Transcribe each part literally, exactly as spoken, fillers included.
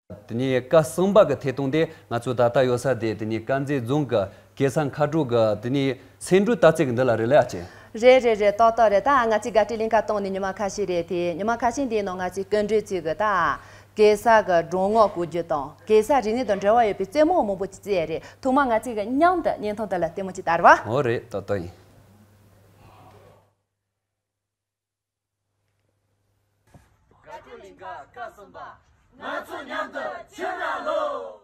དེ་ནས་སྐབས་གསུམ་པ་གི་ཐད་གཏོང་དེ་ང་ཚོ་ད་ལྟ་ཡོད་ས་དེ་དེ་ནས་དཀར་མཛེས་རྫོང་གི་གེ་སར་མཁའ་འགྲོ་གི་དེ་ནས་སེ་འབྲུ་སྟག་རྩེ་གི་འདི་ལ་རེད་ལ་ཨ་ཅེ། རེད་རེད་རེད། ཏག་ཏག་རེད། ད་ང་ཚོའི་དགའ་སྤྲོའི་གླིང་ག་གཏོང་ནས་ཉི་མ་ཁ་ཤས་རེད་དེ། ཉི་མ་ཁ་ཤས་འདིའི་ནང་ང་ཚོའི་སྐུ་མགྲོན་ཚོས་གི་ད་གེ་སར་གི་སྒྲུབ་ངག་གོ་རྒྱུ་དང་གེ་སར་རིག་གནས་དང་འབྲེལ་བ་ཡོད་པའི་རྩེད་མོ་མང་པོ་ཅིག་རྩེ་ཡ་རེད། ཐོག་མར་ང་ཚོས་གི་མཉམ་དུ་བརྙན་ཐུང་དེ་ལ་ལྟད་མོ་ཅིག་ལྟ་ར་བ། འོ་རེད། ཏག་ཏག་ཡིན། དགའ་སྤྲོའི་གླིང་ག་སྐབས་གསུམ་པ། ང་ཚོ་མཉམ་དུ་ཕྱིར་ལ་ལོག་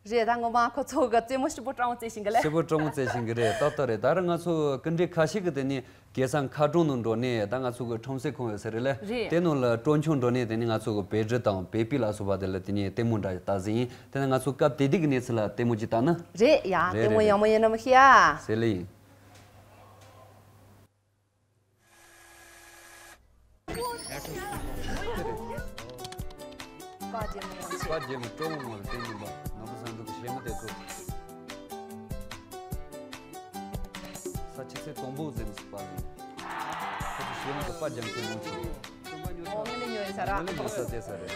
རེད། ད་ངོ་མ་ཁོ་ཚོ་གི་རྩེད་མོ་ཞིབ་པོ་སྤྲང་བོ་རྩེ་བཞིན་གི་ལེ། ཞིབ་པོ་སྤྲང་བོ་རྩེ་བཞིན་གི་རེད། ཏག་ཏག་རེད། ད་རེས་ང་ཚོ་སྐུ་མགྲོན་ཁ་ཤས་ཀྱིས་དེ་ནས་གེ་སར་མཁར་གྲོང་ནང་འགྲོ་ནས། ད་ང་ཚོ་གི་ཁྲོམ་སའི་ཁོངས་ཡོད་ས་རེད་ལེ། རེད། དེ་ནང་ལ་སྤྲོ་འཆམ་འགྲོ་ནས། དེ་ནས་ང་ཚོ་གི་བེ་ཌི་དང་བེ་པི་ལ་སོགས་པ་དེ་ལ་དེ་ནས་ལྟད་མོ་འདྲ་ཞིག་ལྟ་ཟིན་ཡིན། དེ་ནས་ང་ཚོ་སྐབས་དེ་དུས་ཀྱི་གནས་ཚུལ་ལ་ལྟད་མོ་ཅིག་ལྟ་ན། རེད་ཡ། རེད་ལྟད་མོ་རེད་ཡག་མོ་ཡིན་ན་མི་ཤེས་ཡ། ཟེར་ལེ་ཡིན། པ་རྒྱལ་མོ་སྤྲོ་བོ་ངོ་ལ་བསྟན་ཡིན་པ། ནོར་བུ་བཟང་འབྲུག་གི་ཞལ་མི་དེ་ཚོ། ས་ཆ་ཚེ་དང་པོ་འཛེམ་སུ་པ་ལ་ཡིན། ཁོ་ཚོ་ཞལ་མི་དེ་པ་རྒྱལ་མཁན་མང་ཆེ། ཨོ་ངས་ལས་ཉོ་ཡིན་ས་ར། ངས་ལས་ཉོ་ས་དེ་ས་རེད།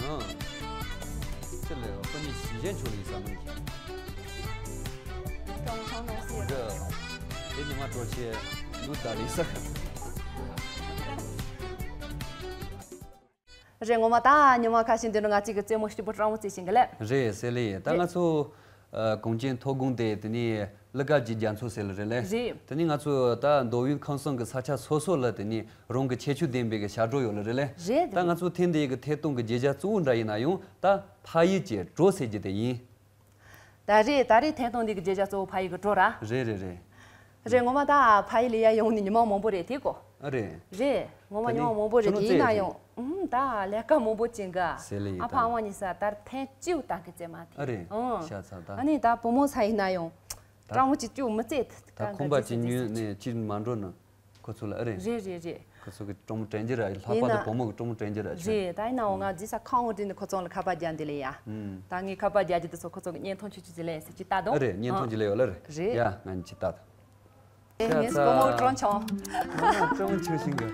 ཨང་། ཅི་ལས་ཁོ་གཉིས་གཞན་ཆོ་ལི་ས་མིན་གྱི། ཀྲོང་ཆང་ནང་སྲིད། འདི། དེ་ཉི་མ་གྲོ་ཆེ་ལུ་ད་ལི་ས། རེད། ངོ་མ་ད་ཉི་མ་ཁ་ཤས་འདི་ནང་ང་ཚོ་གི་རྩེད་མོ་སྐྱིད་པོ་སྤྲང་བོ་རྩེ་བཞིན་གི་ལེ། རེད་ཟེར་ལེ། ད་རེད། ང་ཚོ་ཨ་གངས་ཅན་མཐོ་སྒང་དེ་དེ་ནས་གླུ་གར་གྱི་རྒྱ་མཚོ་ཟེར་ལེ་རེད་ལེ། རེད། དེ་ནས་ང་ཚོ་ད་མདོ་དབུས་ཁམས་གསུམ་གི་ས་ཆ་སོ་སོ་ལ་དེ་ནས་རང་གི་ཁྱད་ཆོས་ལྡན་པའི་གི་ཞབས་བྲོ་ཡོད་ལེ་རེད་ལེ། རེད། ད་ང་ཚོ་ཐེངས་འདི་ཡི་གི་ཐད་གཏོང་གི་བརྗོད་བྱ་གཙོ་བོ་འདྲ་ཡིན་ན་ཡང་ད་ཕ་ཡུལ་གྱི་བྲོ་ཟེར་རྒྱུ་དེ་ཡིན། ད་རེས་ད་རེས་ཐད་གཏོང་འདི་གི་བརྗོད་བྱ་གཙོ་བོ་ཕ་ཡུལ་གི་བྲོ་ར། རེད་རེད་རེད། རེད། ངོ་མ་ད་ཕ་ཡུལ་ལ་ཡར་ཡོང་ནས་ཉི་མ་མང་པོ་རེད་དེ་གོ། ཨ་རེད། རེད། ངོ་མ་ཉི་མ་མང་པོ་རེད་དེ་ཡིན་ན་ཡང་། ཨུམ། ད་ལས་ཀ་མང་པོ་བྱེད་ག་ཟེར་ལེ་ཡིན། ཨ་ཕ་ཨ་མ་གཉིས་ས་ད་ཐེངས་གཅིག་ད་གི་རྩེད་མ་ཐེངས། ཨ་རེད། ཨང་། ཤ་ཚ་ད། ཨ་ནི་ད་བུ་མོ་ས་ཡིན་ན་ཡང་། ད་སྤྲང་བོ་གཅིག་གཅིག་མི་རྩེད། ད་ཁོམ་པ་གཅིག་ཉོས་ནས་གཅིག་མ་འགྲོ་ན། ཁོ་ཚོ་ལ་ཨ་རེད། རེད་རེད་རེད། ཁོ་ཚོ་གི་སྤྲང་མོ་དྲན་རྒྱུ་ར། ལྷག་པར་དུ་ཡིན་ན། བུ་མོ་གི་སྤྲང་མོ་དྲན་རྒྱུ་ར་ཆེ། རེད། ད་ཡིན་ནའང་ང་རྗེས་ས་ཁ་འོང་དྲན་ནས་ཁོ་ཚོ་ལ་ཁ་པར་རྒྱག་འདི་ལས་ཡ། ཨུམ། ད་ངས་ཁ་པར་རྒྱག་རྒྱུ་དེ་ཚོ་ཁོ་ཚོ་གི་བརྙན་ཐུང་ཆུ་ཆུ་ཅི་ལས་ཟེར་ཅི་ལྟ་དང་། ཨ་རེད། བརྙན་ཐུང་ཅི་ལས་ཡོད་ལ་རེད། རེད། ཡ་ང་ཅི་ལྟ་དང་། རེད། ངས་བུ་མོ་སྤྲང་ཆུང་། བུ་མོ་སྤྲང་ཆུང་ཞིང་གི།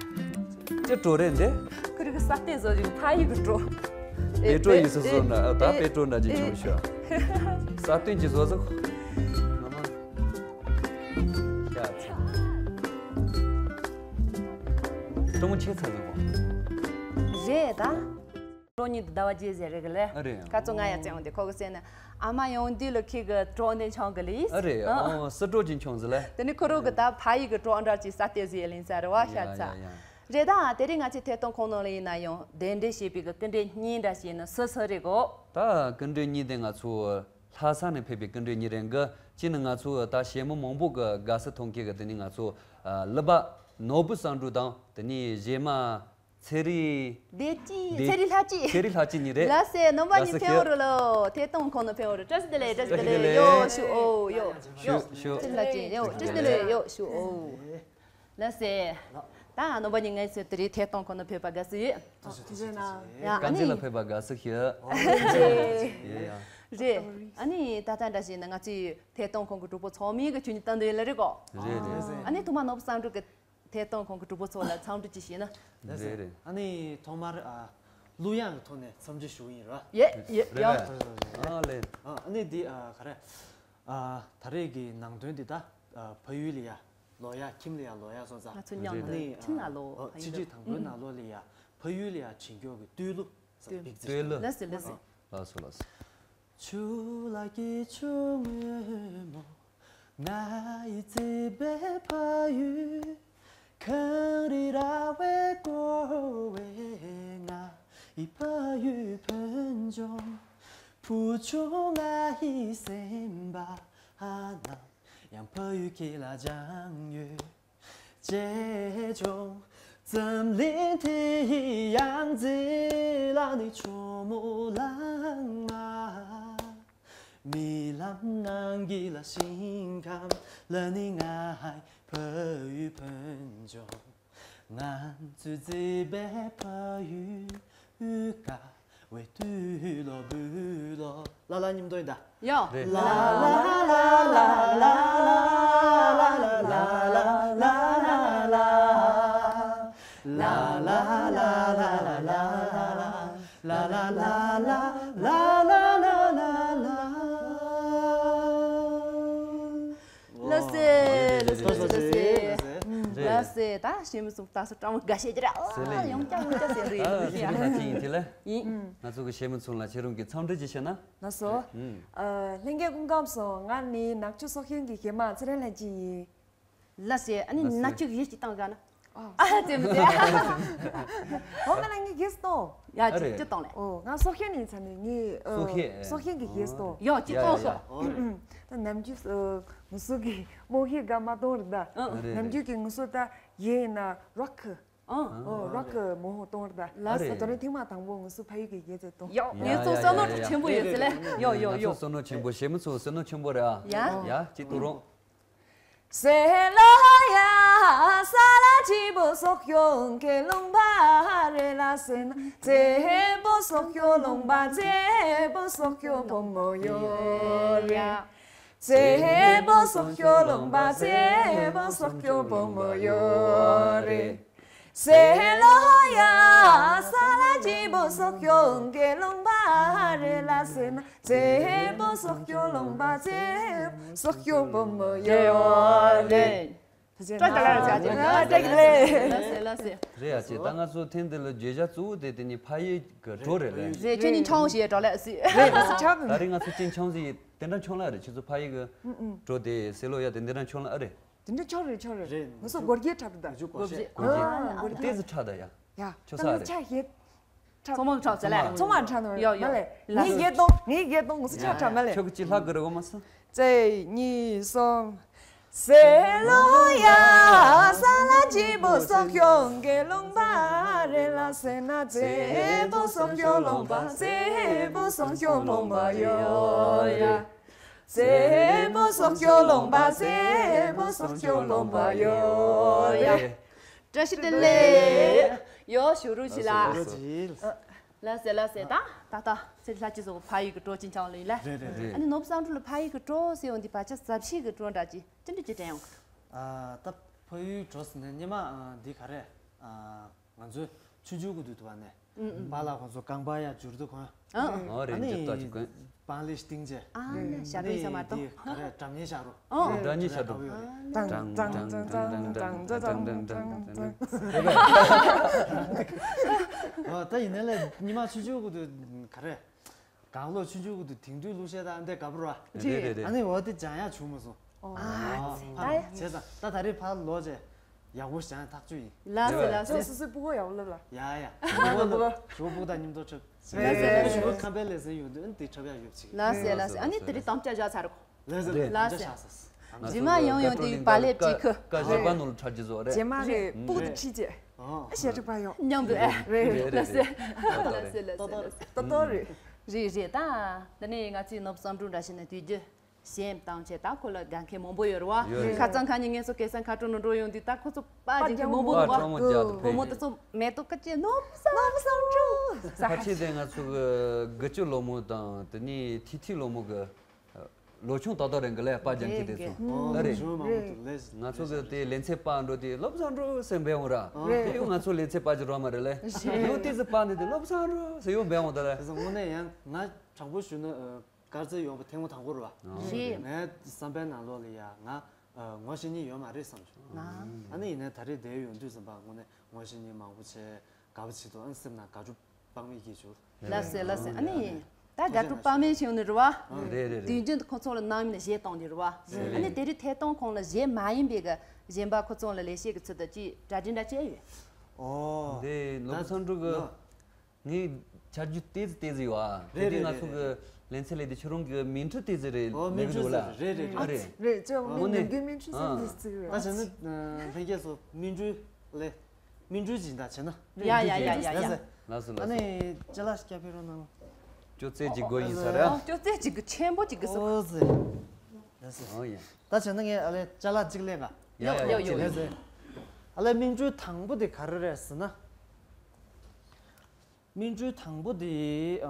ཅི་བྲོ་རེད་འདི། ཁོ་རིག་ས་སྟེང་བཟོ་རིག་ཕ་ཡུལ་གི་བྲོ། པེ་ཏྲོ་ཡིས་སུ་བཟོ་ན་ད་པེ་ཏྲོ་འདྲ་ཅིག་བྱུང་ཤག་ས་སྟེང་གི་བཟོ་བཟོ། ང་མ། ཡ་ཚ། སྤྲང་མོ་ཆེ་ཚ་ཟིག་གོ། རེད་ད། སྤྲང་གཉིས་དུ་ཟླ་བ་རྗེས་ཟེར་རེད་གི་ལེ། ཨ་རེད། ཁ་ཚོ་ང་ཡ་བཙན་འོང་དེ་ཁོ་གི་སེ་ན། ཨ་མ་ཡོང་དུས་ལ་ཁི་གི་སྤྲང་ནས་ཆང་གི་ལིས། ཨ་རེད། ཨ། ཨོ་སི་སྤྲང་གི་ཆང་ཟི་ལེ། དེ་ནི་ཁོ་རོ་གི་ད་ཕ་ཡི་གི་སྤྲང་འདྲ་ཅིག་ས་སྟེ་ཟི་ཡ་ལིན་ས་རེད་བ་ཤ་ཚ། ཡ་ཡ་ཡ། རེད་ད། དེ་རིང་ང་ཚོའི་ཐད་གཏོང་ཁོངས་ནང་ལ་ཡིན་ན་ཡང་གདན་འདྲེན་བྱས་པའི་གི་སྐུ་མགྲོན་གཉིས་འདྲ་ཞིག་ཡིན་ན་སུ་སུ་རེད་གོ། ད་སྐུ་མགྲོན་གཉིས་དེ་ང་ཚོ་ལྷ་ས་ནས་ཕེབས་པའི་སྐུ་མགྲོན་གཉིས་རེད་གི། གཅིག་ནི་ང་ཚོ་ད་ཞལ་མི་མང་པོ་གི་དགའ་བསུ་ཐོབ་མཁན་གི་དེ་ནི་ང་ཚོ་ཨ་གླུ་པ་ནོར་བུ་བསམ་འགྲུབ་དང་དེ་ནི་གཞས་མ་ཚེ་རིང་བདེ་སྐྱིད། བདེ་ཚེ་རིང་ལྷ་སྐྱིད། ཚེ་རིང་ལྷ་སྐྱིད་གཉིས་རེད། ལགས་སེ། རྣམ་པ་གཉིས་ཕེབས་འོང་རོགས་ལོ། ཐད་གཏོང་ཁོངས་ནས་ཕེབས་འོང་རོགས། བཀྲ་ཤིས་བདེ་ལེགས། བཀྲ་ཤིས་བདེ་ལེགས། ཡོ་ཞུ་ཨོ་ཡོ། ཞུ་ཞུ། ཚེ་རིང་ལྷ་སྐྱིད་ཡོ། བཀྲ་ཤིས་བདེ་ལེགས། ཡོ་ཞུ་ཨོ། ལགས་སེ། ད་རྣམ་པ་གཉིས་ངའི་ཚེ་དེ་རིང་ཐད་གཏོང་ཁོངས་ནས་ཕེབས་པ་དགའ་བསུ་ཡོད། ཐུགས་རྗེ་གནང་། ཡ། དཀར་མཛེས་ལ་ཕེབས་པ་དགའ་བསུ་ཞུ། ཨོ། ཡ་ཡ། རེད། ཨ་ནི་ད་ལྟ་འདྲ་བྱས་ན་ང་ཚོའི་ཐད་གཏོང་ཁང་གི་གྲོགས་པོ་ཚང་མས་གི་ཁྱོད་ཉིད་ལྟ་འདོད་ཡོད་ལ་རེད་གོ། རེད་རེད། ཨ་ནི་ཐོག་མ་ནོར་བུ་བསམ་གྲུབ་ཀྱི་ཐད་གཏོང་ཁང་གི་གྲོགས་པོ་ཚོ་ལ་འཚམས་འདྲི་ཅིག་ཞུས་ན། རེད་རེད། ཨ་ནི་ཐོག་མར་ཨ་གླུ་དབྱངས་ཀྱི་ཐོག་ནས་འཚམས་འདྲི་ཞུ་གི་ཡིན་ར། ཡེ་ཡེ་རེད་ཡ། རེད། ཨ་ལེ། ཨ་ནི་འདི་ཨ་ག་རེ། ཨ་ད་རེས་ཀྱི་ནང་དོན་འདི་ད་ཨ་ཕ་ཡུལ་ལ་ཡ་ལོག་ཡ། ཁྱིམ་ལ་ཡ་ལོག་ཡ་སོང་ཙང་། ང་ཚོ་མཉམ་དུ་རེད། ཁྱིམ་ལ་ལོག་ཨ་ཕ་ཡུལ་ཕྱི་དྲིལ་དང་པོའི་ནང་ལོགས་ལ་ཡ་ཕ་ཡུལ་ལ་ཡ་བྱིན་སྐྱོར་གྱི་བསྟོད་གླུ་ཟེར། བསྟོད་གླུ། ལགས་སེ་ལགས་སེ། ལགས་སོ་ལགས་སོ། ཆུ་ལ་སྐྱིད་ཆུ་སྔོན་མོ། ང་ཡི་བརྩེ་བའི་ཕ་ཡུལ། གངས་རི་ར་བས་བསྐོར་བའི་ང་ཡི་ཕ་ཡུལ་བོད་ལྗོངས། བུ་ཆུང་ང་ཡི་སེམས་པ་ནང་ཡང་ཕ་ཡུལ་ཁྱེད་ལ་སྦྱངས་ཡོད། ཅེས་ཀྱང་འཛམ་གླིང་འདིའི་ཡང་རྩེ་ལ་ནི་ཇོ་མོ་གླང་མ། རྨི་ལམ་ནང་གི་ལ་ཞིང་ཁམས་ལ་ནི་ང་ཡི་ཕ་ཡུལ་བོད་ལྗོངས། ང་ཚོའི་བརྩེ་བའི་ཕ་ཡུལ་ཀ་བའི་དུས་ལོ་བུ་ལོ། ལ་ལ་མཉམ་དུ་ཡིན་ད། ཡ། རེད། ལ་ལ་ལ་ལ་ལ་ལ་ལ་ལ་ལ། ལགས་སེ། ལགས་སེ། ལགས་སེ། ལགས་སེ། ད་གཞས་མ་ཚོ་ད་སོ་སྤྲང་མོ་དགའ་བྱེད་ཀྱི་རེད། ཨ། ཡོང་རྒྱ་ཡོང་རྒྱ་ཟེར་རེད། ཨ། ཡིན། ཁྱེད་རང་ཅི་ཡིན་དེ་ལ། ཡིན། ང་ཚོ་གི་གཞས་མ་ཚོ་ལ་ཁྱེད་རང་གི་འཚམས་འདྲི་ཅིག་བྱས་ན། ལགས་སོ། ཨ། ལྷན་རྒྱས་སྐུ་ཁམས་བཟང་། ང་ནི་ནག་ཆུ་སྲོག་ཤིང་གི་གཞས་མ་ཚེ་རིང་ལྷན་སྐྱིད་ཡིན། ལགས་སེ། ཨ་ནི་ལགས་སེ། ནག་ཆུ་གི་གཞས་ཅིག་བཏང་དགའ་ན། ཨ། ཨ་ཙེ་མི་ཙེ། འོ་ང་ལ་ངའི་གཞས་གཏོང་། ཡ། ཨ་རེད། ཅི་གཏོང་ལེ། ཨོ་ང་སྲོག་ཤིང་ནས་ཚ་ནས་ངའི་ཨ་སྲོག་ཤིང་། སྲོག་ཤིང་གི་གཞས་གཏོང་། ཡ། ཅི་གཏོང་སོ། ད་ནམ་རྒྱུན་ཨ་ངུ་སུ་གི་རྨོ་ཧི་ག་མ་གཏོང་རེད་ད། ཨ་རེད། ནམ་རྒྱུན་གི་ངུ་སུ་ད་གཞས་ཡིན་ན་རོག་གི། ཨ། ཨོ་རོག་གི་མོ་ཧོ་གཏོང་རེད་ད། ལགས་སོ། ཨ་རེད། ད་དོ་ནས་ཐེངས་མ་དང་པོ་ངུ་སུ་ཕ་ཡུལ་གི་གཞས་ཚེ་གཏོང་། ཡ། ཡ། ངས་ཚོ་ཡ། བསོད་ནམས་ཡ། ཆེན་པོ་ཡོད་ཟེར་ལེ། ཡ་ཡ་ཡ། ང་ཚོ་བསོད་ནམས་ཆེན་པོ། གཞས་མ་ཚོ་བསོད་ནམས་ཆེན་པོ་རེད་ཨ། ཡ། ཡ། ཅི་ཏུ་རོང་། ད་ཅི་ལ་ལ་ལ་ལ། ལགས་སེ། ལགས་སེ། རེད་ཡ། ཅེ་ད་ང་ཚོ་ཐེངས་འདི་ལ་བརྗོད་བྱ་གཙོ་བོ་དེ་དེ་ནི་ཕ་ཡུལ་གི་བྲོ་རེད་ལེ། རེད། ཁྱོད་ནི་ཆང་ཞེས་བྲོ་ལེ་སི། རེད། ལགས་སེ། ཆག་ད་རེས་ང་ཚོ་ཅིན་ཆང་ཞེས་དེ་འདྲ་ཆང་ལ་རེད། ཁྱོད་ཚོ་ཕ་ཡུལ་གི་བྲོ་དེ་སེ་ལོ་ཡ་དེ་འདི་འདྲ་ཆང་ལ་ཨ་རེད། དེ་འདྲ་ཆང་རེད། ཆང་རེད། རེད། ང་ཚོ་སྒོར་གྱི་འཁྲབ་ད། སྒོར་གྱི། སྒོར་གྱི། ཨ་ལྟེ་ཟི་ཁྲ་ད་ཡ། ཡ། ཁྱོད་ཚོ་ཨ་རེད། ཆ་ཤེས། ཚང་མ་འཁྲབ་ཟེར་ལེ། ཚང་མ་འཁྲབ་ནོ་རེད། ཡོ་ཡོ། མ་ལེ། ངའི་གཞས་གཏོང་། ངའི་གཞས་གཏོང་། ངུ་སུ་ཆ་འཁྲབ་མ་ལེ། ཁྱོད་ཀྱི་ཅི་ལྷག་གི་རེད་འོ་མ་སོ། གཅིག་གཉིས་གསུམ། བཀྲ་ཤིས་བདེ་ལེགས། ཡོ་ཞུ་རུ་ཆི་ལ། ལགས་སེ། ལགས་སེ། ད་ད་ད་ཚེ་ལྷ་སྐྱིད་སོགས་ཕ་ཡུལ་གྱི་བྲོ་ཅིན་ཆང་ལ་ཡིན་ལ། རེད་རེད་རེད། ཨ་ནི་ནོར་བུ་བསམ་གྲུབ་ལ་ཕ་ཡུལ་གྱི་བྲོ་ཟེར་ཡོང་དུས་བར་ཆ་ཟབ་ཞིག་གི་བྲོ་འདྲ་ཅིག་ཅི་འདྲ་ཅིག་དྲན་ཡོང་གི། ཨ་ད་ཕ་ཡུལ་བྲོ་ཟེར་ནས་སྙེ་མ་འདི་ག་རེ། ང་ཚོའི་ཆུང་ཆུང་གི་དུས་དུ་བ་ནས་པཱ་ལགས་ཁོང་ཚོ་རྐང་པ་ཡ་འཇུར་དུ་གོན། ཨ་ཨོ་རེད། ཨ་ནི་འཇུར་ཏོག་ཅིག་གོན། པང་ལེ་ཤ་ཏིང་ཅེ། ཨ་ནི་ཞབས་བྲོ་ཡིན་ས་མ་གཏོགས། ཨ་ནི་དེ་ག་རེ་སྒྲ་སྙན་ཤ་རུ། ཨོ། སྒྲ་སྙན་ཤ་རུ། ཀྲང་ཀྲང་ཀྲང་ཀྲང་ཀྲང་ཀྲང་ཀྲང་ཀྲང་ཀྲང་ཀྲང་། ཨོ་ད་ཡིན་ནའི་ལས་ཉི་མ་ཆུང་ཆུང་གི་དུས་ག་རེ། གང་ལོ་ཆུང་ཆུང་གི་དུས་དེང་དུས་གླུ་གཞས་དང་འདི་ག་བུར་བ། རེད་རེད་རེད། ཨ་ནི་འོ་དེ་སྦྱང་ཡག་བྱུང་མ་སོང་། ཨ་ཨ་ཙི། ཕ་ད་བྱས་ཙང་ད་ད་རེས་ཕར་ལོག་རྗེས་ཡག་པོ་སྦྱང་ཡག་ཐག་ཆོད་ཡིན། ལགས་སེ་ལགས་སེ། སོ་སོའི་སྤུ་གུ་ཡག་པོ་ལབ་ལ། ཡ་ཡ། ཞོགས་པ་དང་མཉམ་དུ་འཁྲབ། ལགས་སེ་ལགས་སེ། ཞོགས་པ་ཁམས་པའི་ལས་ཟིན་ཡོང་དུས་ཨ་ནི་དེ་འཁྲབ་ཡག་ཡོད་ཅིག། ལགས་སེ་ལགས་སེ། ཨ་ནི་དེ་རིང་དམ་བཅའ་བཞག་ཚར་གོ། ལགས་སེ་ལགས་སེ། རྗེས་མ་ཡང་ཡང་དེ་པཱ་ལེ་བྲིས་ཁུ། ཀ་བཞི་པ་ནོར་ལ་འཁྲབ་རྒྱུ་བཟོ་རེད། རྗེས་མ་རེད། སྤུ་གུ་དང་ཁྲིད་རྗེས། ཨ་ཞེ་དྲག་པ་ཡོང་། མཉམ་དུ། རེད་རེད། ལགས་སེ་ལགས་སེ་ལགས་སེ། ཏོ་ཏོ་རེད། རེད་རེད། ད་འདི་ནས་ང་ཚོའི་ནོར་བུ་བསམ་གྲུབ་འདྲ་བྱས་ན་དུས་རྒྱུན། གཞས་བཏང་བྱས་ད་ཁོ་ལ་དགའ་མཁན་མང་པོ་ཡོད་རེད་བ། ཡོད་རེད། ཁ་སང་ཁ་ཉིན་ངས་ཚོ་སྐལ་བཟང་མཁའ་འགྲོ་ནང་འགྲོ་ཡོང་དུས་ད་ཁོ་ཚོ་པར་རྒྱག་མཁན་མང་པོ་འདུག་བ། པར་ཀྲོང་མོ་རྒྱག་ཏུ་ཕེབས། བུ་མོ་དེ་ཚོ་མེ་ཏོག་ཀ་ཅེ་ནོ་བསམ་བསམ་འགྲོ་ས། ཕལ་ཆེར་དེ་ང་ཚོ་གི་དགུ་བཅུ་ལོ་མོ་དང་དེ་ནས་ཐི་ཐི་ལོ་མོ་གི་ལོ་ཆུང་ཏག་ཏག་རེད་འགི་ལས་པར་རྒྱག་མཁན་དེ་ཚོ། རེད། ད་རེད། ང་ཚོ་གི་དེ་ལེ་ཚན་པར་འགྲོ་དུས་སློབ་བཟང་འགྲོ་ཟེར་འབད་འོང་ར། རེད། དེ་ཡང་ང་ཚོ་ལེ་ཚན་པར་རྒྱག་རོགས་མ་རེད་ལས། རེད། ཡང་དེ་ཚོ་པར་འདི་དེ་སློབ་བཟང་འགྲོ་ཟེར་ཡང་འབད་འོང་ད་ལས། དེ་ཚོ་དངོས་གནས་ཡང་ང་དྲང་པོ་ཞུས་ན། དཀར་རྩེ་ཡོང་བ་ཐེངས་མ་དང་པོ་རེད་བ། རེད། ངའི་བསམ་པའི་ནང་ལོགས་ལ་ཡ་ང་ངོ་ཤེས་མཁན་ཡོད་མ་རེད་བསམ་བྱུང་། ང་། ཨ་ནི་ཡིན་ནའི་ད་རེས་འདིར་ཡོང་དུས་ཙམ་པ་དངོས་གནས་ངོ་ཤེས་མཁན་མང་པོ་བྱས་དགའ་པོ་བྱེད་འདུག་ཨ་ནི་སེམས་ནང་དགའ་སྤྲོ་དཔག་མེད་སྐྱེས་བྱུང་། ལགས་སོ་ལགས་སོ། ཨ་ནི་ད་དགའ་སྤྲོ་དཔག་མེད་བྱུང་ནི་རེད་བ། རེད་རེད་རེད། དུས་རྒྱུན་དུ་ཁོ་ཚོ་ལ་ནམ་ཡིན་ན་གཞས་གཏོང་རྒྱུ་རེད་བ། ཨ་ནི་དེ་རིང་ཐད་གཏོང་ཁང་ལ་གཞས་མ་ཡིན་པའི་གི་གཞན་པ་ཁོ་ཚོ་ལ་ལས་བྱེད་ཀྱི་ཚུལ་དུ་ཅིག་གྲ་སྒྲིག་འདྲ་བྱས་ཡོད། ཨོ། འདི་ལོ་ད་སང་འབྲུག་གི། ང་། ངས་ཆ་རྒྱུས་ཏོག་ཙམ་ཏོག་ཙམ་ཡོད་ཨ། རེད་དེ་དུས་རེད་ང་ཚོ་རེད་གི་ལེ་ཚན་ལས་དེ་ཁྱོད་རང་གི་མིང་འབྲུ་ཏོག་ཙམ་རེད། ཨོ་ལེགས་མིང་འགྲུ་ཟེར་རེད་ལ། རེད་རེད་རེད། ཨ་རེད། རེད་ཅེས་དངོས་གནས་ནམ་རྒྱུན་མིང་འབྲུ་ཨ་ཟེར་འདི་ཟེར་རེད། ད་བྱས་ན་ལྷན་རྒྱས་ཚོ་མིང་འབྲུ་ལས། མིང་འབྲུ་སྦྱིན་བདག་བྱས་ན། ཡ་ཡ་ཡ་ཡ་ཡ། ལགས་སོ་ལགས་སོ། ཨ་ནི་ཅ་ལག་སྐྱ་ཕེ་རོ་ནང་། ཅོ་ཙེ་གཅིག་དགོས་ཡིན་ས་རེད་ཨ། ཨོ་ཅོ་ཙེ་གཅིག་གི་ཆེན་པོ་གཅིག་གི་སོ། ཨོ་ཙེ། ལགས་སོ། ཨོ་ཡ། ད་བྱས་ན་ངས་ཨ་ལས་ཅ་ལག་གཅིག་ལེན་ག་ཡ་ཡ་ཡ་ཡ། ལགས་སོ། ཨ་ལས་མིང་འབྲུ་དང་པོ་དེ་ག་རེ་རེད་ཟེར་ན། སྨིན་གྲོལ་དང་པོ་དེ།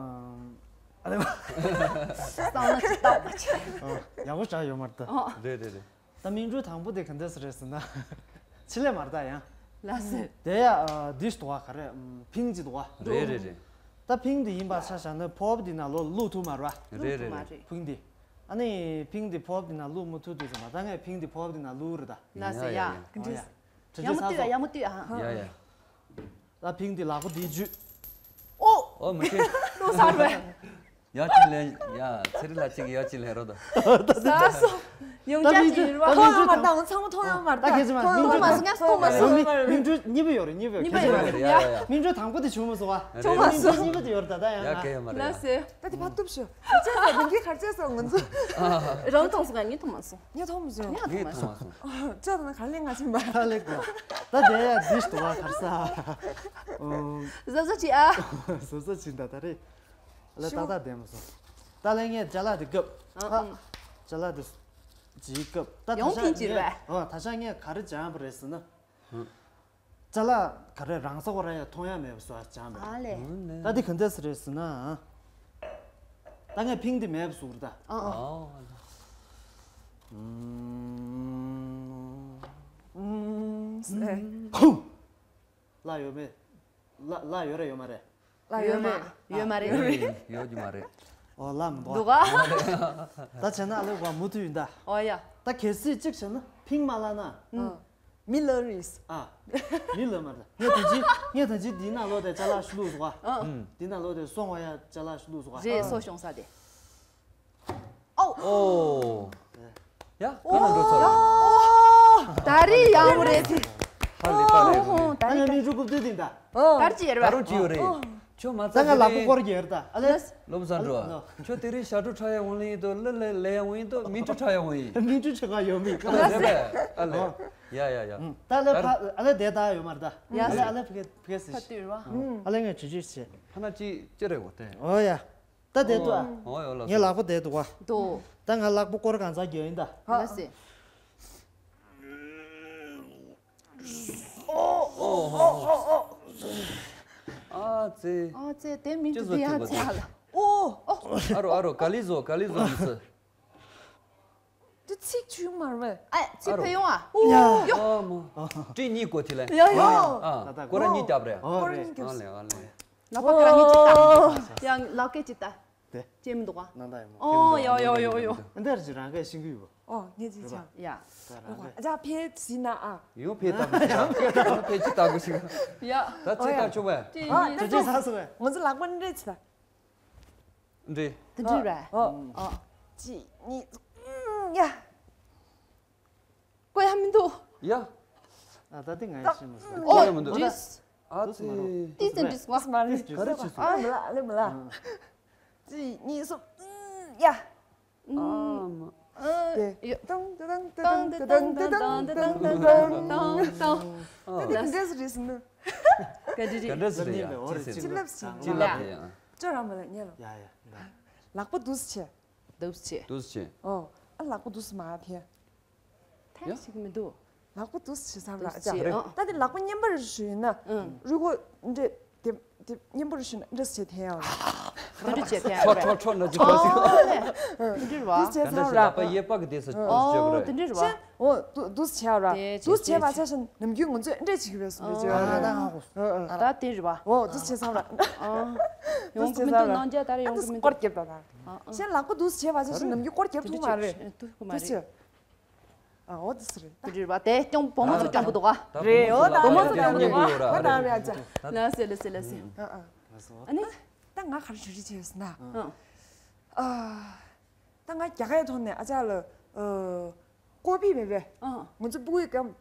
ཨ་ལེ། བསམ་བློ་ཅིག་བཏང་བ་ཅིག་ཡག་པོ་བཞག་ཡོད་མ་རེད་ད། རེད་རེད་རེད། ད་སྨིན་གྲོལ་དང་པོ་དེ་ག་འདྲ་ཟེར་རེད་ཟེར་ན། ཆི་ལེ་མ་རེད་ད་ཡང་། ལགས་སེ། དེ་ཡ་འདི་ཞིག་འདུག་བ་ག་རེ་ཕིང་ཅིག་འདུག་བ། རེད་རེད་རེད། ད་ཕིང་དེ་ཡིན་པ་ཆ་བཞག་ན་ཕོབ་དེ་ནང་ལོགས་བླུག་ཐུབ་མ་རེད་བ། རེད་རེད་རེད། ཕིང་དེ། ཨ་ནི་ཕིང་དེ་ཕོབ་དེ་ནང་བླུག་མི་ཐུབ་དུས་ཙམ་པ་ད་ངས་ཕིང་དེ་ཕོབ་དེ་ནང་བླུག་རེད་ད། ལགས་སེ་ཡ། ཡ་ཡ་ཡ། ཡ་མོ་ལྟོས་ཡ་མོ་ལྟོས་ཨ། ཡ་ཡ། ད་ཕིང་འདི་ལག་པ་འདིའི་བརྒྱུད། ཨོ། ཨོ་མི་ཤེས། ལོ་སར་བས། ཡ་ཅི་ལེན་ཡ་ཚེ་རིང་ལ་གཅིག་ཡ་ཅི་ལེན་རོ་ད། ས་སོ། ཡོང་ཆ་ཅི་ཡིན་རོ། མཐོང་ཡོང་མ་ད་ཚང་མ་མཐོང་ཡོང་མ་ད། ད་ཁྱེད་ཚོ་མ་མཐོང་ཡོང་མ་སོང་ངས་མཐོང་མ་སོང་། མིང་གྲོ་གཉིས་པ་ཡོད་རེད་གཉིས་པ་ཡོད། གཉིས་པ་ཡོད་རེད་ཡ་ཡ་ཡ། མིང་གྲོ་དང་པོ་དེ་བྱུང་མ་སོང་བ། བྱུང་མ་སོང་། མིང་གྲོ་གཉིས་པ་དེ་ཡོད་རེད་ད་ད་ཡང་ཡ་ང་ག་ཡ་མ་རེད་ཡ། ལགས་སེ། ད་དེ་ཕ་ཐུབ་ཤོ། ཁར་ཅེས་སོ་མིང་གི་ཁར་ཅེས་སོ་ང་ཚོ། རང་མཐོང་སོང་ང་ངས་མཐོང་མ་སོང་། ངས་མཐོང་མ་སོང་། ངས་མཐོང་མ་སོང་། ཅོ་ད་ན་ག་ལེ་ང་ཚོ་མ། ད་ལེ་གོ། ད་དེ་ཡ་འདི་ཞིག་འདུག་བ་གར་ས། ཨོ། བཟོ་བཟོ་བྱེད་ཨ། བཟོ་བཟོ་བྱེད་ད་ད་རེད། ལ་ཏག་ཏག་བསྡད་མ་སོང་། ད་ལེ་ངས་ཅ་ལག་དེ་བཀབ། ཨ་ཨ། ཅ་ལག་དེ་ཅིག་བཀབ། ད་ད་ཡོང་ཆ་ཕིན་ཅིག་ངས་རེད། ཨོ་ད་ཆ་ངས་ག་རེ་སྦྱངས་པ་རེད་ཟེར་ན། ཅ་ལག་ག་རེ་རང་ས་གོ་ར་ཡ་མཐོང་ཡ་མེད་པ་བཟོ་བ་སྦྱངས་པ་རེད། ཨ་ལེ། ད་འདི་ག་འདྲས་རེད་ཟེར་ན། ད་ངས་ཕིང་འདི་མེད་པ་བཟོ་གི་རེད་ད། ཨ་ཨ། ཨོ། ཨུམ། ཨུམ། ཧུ། ལ་ཡོད་མེད། ལ་ལ་ཡོད་རེད་ཡོད་མ་རེད། ལ་ཡོད་མ་ཡོད་མ་རེད། ཡོད་ཀྱི་མ་རེད། ཨོ་ལ་མི་འདུག་ག་ད་བྱས་ན་ཨ་ལེ་བ་མུ་མཐུད་ཡིན་ད། ཨོ་ཡ། ད་གལ་སྲིད་གཅིག་བྱས་ན་ཕིང་མ་ལ་ན། ཨ། མི་ལ་རིས། ཨ། མི་ལ་མ་རེད། ངས་ད་ཅི་ངས་ད་ཅི་འདི་ནང་ལོགས་དེ་ཅ་ལག་ཞིག་བླུགས་སོང་བ། ཨ། འདི་ནང་ལོགས་དེ་སོང་བ་ཡ་ཅ་ལག་ཞིག་བླུགས་སོང་བ། རེད་སོ་ཤོང་ས་དེ། ཨོ། ཡ། ག་ན་འགྲོ་ཚར། ད་རེས་ཡག་པོ་རེད་དེ། ཧ་ལས་པ་རེད། ཨོ་ཧོ། ད་ད་ངས་རེས་མིག་ཆུ་རྐུབ་སྟེགས་ལྡིང་ད། ཨོ། ད་རེས་ཅི་ཡོད་རེད་པ། ད་རུང་ཅི་ཡོད་རེད། ཨོ། ཁྱོད་མ་ད་ཚད་ང་ལག་པ་དེ་སྐོར་གྱི་ཡོད་ད། ཨ་ལེ། ལོ་བཟང་འགྲོ། ཨ། ཁྱོད་དེ་རིང་ཞག་དྲུག་ཁྲ་ཡ་འོང་ལེ་ཡིན་དོ་ལ་ལ་ལ་ཡ་འོང་ཡིན་དོ་མིག་ཆུ་ཁྲ་ཡ་འོང་ཡིན། མིག་ཆུ་ཆེ་ག་ཡོད་མིག་ཨ་ལེ་རེད་པས། ཨ་ལེ། ཨོ། ཡ་ཡ་ཡ། ད་ལེ་ད་ཕ་ཨ་ལེ་དེ་ད་ཡོད་མ་རེད་ད། ཡ། ཨ་ལེ་ཨ་ལེ་ཕ་གི་ཕ་གི་སི་ཕ་ཤི། དུས་ར། ཨ་ལེ་ངས་ཇི་ཇི་ཤེ། ཕ་ན་ཅི་ཅི་རེད་འོ་དེ། ཨོ་ཡ། ད་དེ་འདུག་ཨ། ཨོ་ཡོ་ལ། ངའི་ལག་པ་དེ་འདུག་ཨ། འདུག་ད་ང་ལག་པ་སྐོར་གང་ཚ་རྒྱག་ཡིན་ད། ལ་སེ། ཨོ་ཨོ་ཨོ་ཨོ། ཨ་ཙེ། ཨ་ཙེ་དེ་མིན་ཅི་དུ་བཟོ་དེ་ཡ་ཐུབ་པ་ཙེ་ལ། ཨོ་ཨོ། ཨ་རོ་ཨ་རོ་ག་ལི་བཟོ་ག་ལི་བཟོ་མི་སི། དེ་ཚིག་ཆུ་མར་བས། ཨ་ཚིག་ཕེ་ཡོང་ཨ། ཨོ་ཡོ། ཨ་མོ། ཏྲི་གཉིས་གོ་ཐི་ལེ། ཡོ་ཡོ། ཨ་ཀོ་ར་གཉིས་རྒྱབ་རེད། ཨོ་ཀོ་ར་རེད། གཉིས་རྒྱབ། ཨ་ལེ་ཨ་ལེ། ལག་པ་ཁ་ངེ་ཅིག་ལྟ། ཡང་ལག་སྐེ་ཅིག་ལྟ། དེ། ཅེ་མི་འདུག་ག་ནང་ད་ཡོད་མོ། ཨོ་ཡོ་ཡོ་ཡོ་ཡོ། འདི་ར་ཅི་རང་གས་ཤིང་གི་ཡོད། ཨོ་ངེ་ཅིག་ཆ། ཡ། ད་རང་གས། ཨ་ཅག་ཕེ་ཟིན་ན་ཨ། ཡོ་ཕེ་ལྟ་གོ་ཤིག་ཕེ་ཅི་ལྟ་གོ་ཤིག་ཡ། ད་ཅི་ལྟ་ཆོག་པས། ཨ་ད་ཅི་ཟ་སོང་བས། ང་ཚོ་ལག་པ་འདྲེ་ཅི་ལྟ། འདྲེ། དེ་འདྲ་རེད། ཨོ། ཨོ། གཅིག་གཉིས། ཨུམ་ཡ། ཀོ་ཡ་མི་འདུག་ཡ། ཨ་ད་དེ་ང་ཡི་ཤི་མི་སོང་། ཨོ་ཀོ་ཡ་མི་འདུག་ཨ་ཙི། ཏི་ཙི་འདྲི་སོང་། ཨ་མ་རེད། ག་རེ་བྱས་སོང་། ཨ་མི་ལ་ཨ་ལེ་མི་ལ། གཅིག་གཉིས་གསུམ། ཨུམ་ཡ། ཨ་མ། ཨ་ཡ། ཏང་ཏང་ཏང་ཏང་ཏང་ཏང་ཏང་ཏང་ཏང་། ཨ་ད་དེ་ག་འདྲས་སུ་རེད་ཟེར་ན། ག་འདྲས་རེད། ག་འདྲས་སུ་རེད་ཡ། ཅི་ཟེར། ཅི་ལབ་ཟེར། ཅི་ལབ་ཡ། ཅོ་རང་མ་ལ་ཉལ་ལོ། ཡ་ཡ། ལག་པ་འདུག་སེ་བྱས། འདུག་སེ་བྱས། འདུག་སེ་བྱས། ཨོ། ཨ་ལག་པ་འདུག་སེ་མ་འཐེན། འཐེན་ཡ། ཞིག་མི་འདུག་ལག་པ་འདུག་སེ་བྱེད་ས་ར་འདུག་སེ་ཨ་ཅག་བྱེད། ཨ། ད་དེ་ལག་པ་མཉེན་པར་ཞུས་ན། ཨང་། རུས་ཁོག་འདྲེ་དེ་དེ་མཉེན་པར་ཞུས་ན་འདྲེ་སེ་བྱེད་འཐེན་ཡ་ར། དེ་འདྲ་བྱེད་འཐེན་ཡ་ཁྲོ་ར། ཁྲོ་ཁྲོ་ན་ཅི་ཁོ་སི། ཨོ་ལེ། དེ་འདྲ་ར་བ། དེ་བྱེད་ས་ར། ལག་པ་གཡས་པ་གི་དེ་སེ་ཨོ་བྱེད་དགོས་དེ་ར། འདྲ་ར་བ། ཤན། ཨོ་འདུག་འདུག་སེ་བྱེད་ཡ་ར། དེ་འདུག་སེ་བྱེད་པ་ཆ་བཞག་ནམ་རྒྱུན་ང་ཚོས་འདྲེ་བྱེད་ཀྱི་རེད་སོང་འདྲེ་བྱེད་ཡ་ར། ད་དེ་ར་བ། ཨོ་འདུག་སེ་བྱེད་ས་ར། ཨོ་འདུག་སེ་བྱེད་ས་ར། ཡོང་གི་མི་འདུག་ནང་རྒྱ་ད་ར་ཡོང་གི་མི་འདུག་སྐོར་རྒྱབ་ད་ར། ཤན་ལག་པ་འདུག་སེ་བྱེད་པ་ཆ་བཞག་ནམ་རྒྱུན་སྐོར་རྒྱབ་ཐུབ་མ་རེད། ཐུབ་མ་རེད། ཨ་འོ་དེ་སུ་རེད། དེ་རེད་པ། དེ་སྐྱོང་བུ་མོ་ཚོ་སྐྱོང་བུ་འདུག་ག་རེད། འོ་ད་བུ་མོ་ཚོ་སྐྱོང་བུ་འདུག་ག་ད་རེད་ཨ་ཅག་ལ་སེ་ལ་སེ་ལ་སེ། ཨ་ཨ། ཨ་ནི། ད་ང་ག་རེ་ཞུ་རྒྱུ་བྱས་ཟེར་ན། ཨ། ད་ང་རྒྱ་གར་ཐོག་ནས་ཨ་ཅག་ལ་ཨ། ཀོ་པི་མེད་པས། ཨ། ང་ཚོ་སྤུ་གུའི་སྐབས་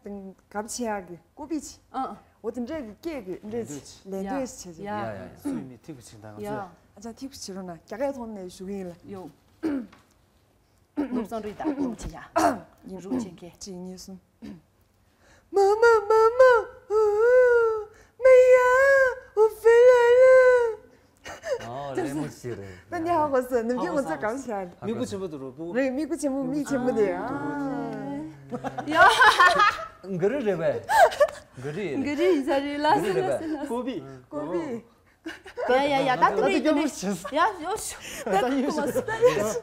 སྐབས་ཆེ་ཡག་གི་ཀོ་པི་ཆེ། ཨ། འོ་དེ་འདྲས་ཀྱི་སྐད་ཀྱི་འདྲས་ལན་ལན་འདོད་ཆེ་ཆེ་ཆེ། ཡ་ཡ་ཡ། སུའི་མི་ཐིག་པ་ཆིག་དང་ང་ཚོས། ཨ་ཅག་ཐིག་པ་ཆེ་རོགས་ན་རྒྱ་གར་ཐོག་ནས་ཞུ་གི་ཡིན་ལ། ཡོ། ནུབ་སང་རུས་དང་རུག་ཆེ་ཡ། རུག་ཆེ་མཁན། གཅིག་གཉིས་གསུམ། མ་མ་མ་མ། ཨུ། མེ་ཡ། ཨུ་ཧྥེ་ལ་ལ། ཨོ་ལེ་མོ་ཤི་རེད། ད་ནི་ཧ་གོ་སོང་ནམ་རྒྱུན་ང་ཚོ་གང་བྱ། མིག་པོ་ཆེན་པོ་དུ་རོ་པུ། རེད་མིག་པོ་ཆེན་པོ་མིག་ཆེན་པོ་དེ། ཡ། ག་རེ་རེད་པས། ག་རེ། ག་རེ་ཡིན་ས་རེད་ལ་སེ་ལ་སེ་ལ། ཀོ་པི། ཀོ་པི། ཡ་ཡ་ཡ་ད་དེ་རེད་དེ་རེད། ཡ་ཡོ་ཤུ། ད་ད་ཡོ་ཤུ།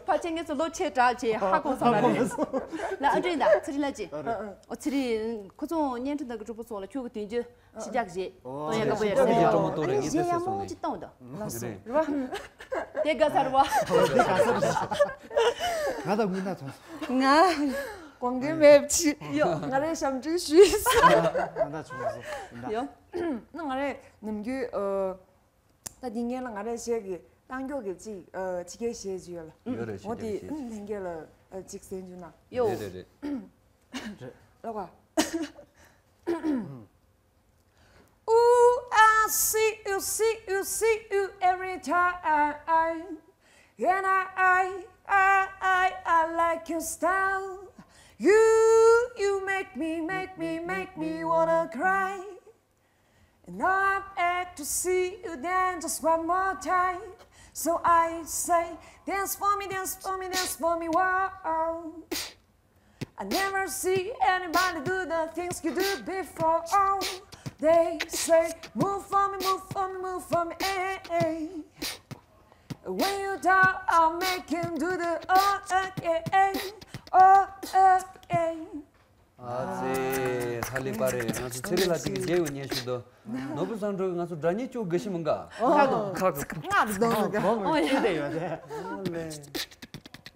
ཕ་ཆེ་ངེད་ཚོ་ལོ་ཆེ་དྲག་ཆེ་ཧ་གོ་སོང་མ་རེད། ལ་ཨ་འདྲེ་ད་ཚེ་རིང་ལ་ཅི། ཨོ་ཚེ་རིང་ཁོ་ཚོ་བརྙན་འཕྲིན་དག་གི་གྲོགས་པོ་ཚོ་ལ་ཁྱོད་ཀྱི་དོན་རྒྱུ་ཞི་རྒྱག་རེད། གཏོང་ཡ་དགའ་པོ་ཡོད་རེད། ཁྱོད་ཀྱི་གྲོགས་པོ་གཏོང་རེད་ངས་ཚེ་ཚེ་སོང་ནས། གཞན་ཡང་མང་ཅིག་གཏོང་དང་། ལགས་སོ། རེད་བ། དེ་དགའ་ཚར་བ། ང་དང་མི་སྣ་ཚོ། ང་། དགོངས་འགལ་མེད་ཅི། ཡོ། ང་རེ་ཞབས་འདྲེན་ཞུས། ང་དང་ཆུང་སོ། ཡོ། ང་རེ་ནམ་རྒྱུན་ཨ། ད་འདི་ངན་ལ་ང་རེ་བཤད་གི་རྟགས་མགྱོགས་གི་ཅིག་ཨ་ཕྱི་རྒྱལ་བཤད་ཅིག་ཡོད་ལ། ཡོད་རེད་ཕྱི་འོ་དེ་རྒྱལ་བཤད་ཅིག་ལྷན་རྒྱས་ལ་ཨ་ཅིག་གསན་རྒྱུ་ན། ཡོ། རེད་རེད་རེད། ལོ་ག Ooh, I see you, see you, see you every time. And I, I, I, I, I like your style. You, you make me, make me, make me wanna cry. And now I'm back to see you then just one more time. So I say, dance for me, dance for me, dance for me, wow. I never see anybody do the things you do before. Oh, they say, move for me, move for me, move for me, eh, eh. When you talk, I'll make him do the oh, eh, eh, eh, oh, eh, eh. ཨ་ཙི། ཧ་ལས་པ་རེད། ང་ཚོ་ཚེ་རིང་ལགས་ཅིག་གི་མཇལ་ཡོང་ཉན་ཞུ་དོ། ནོར་བུ་བསམ་གྲུབ་ང་ཚོ་སྒྲ་སྙན་སྐྱོ་དགའ་ཤི་མི་འགའ། ཁ་གོ་ཁ་གོ་ང་རུ་གདོང་རུ་ག་ཨོ་ཡ།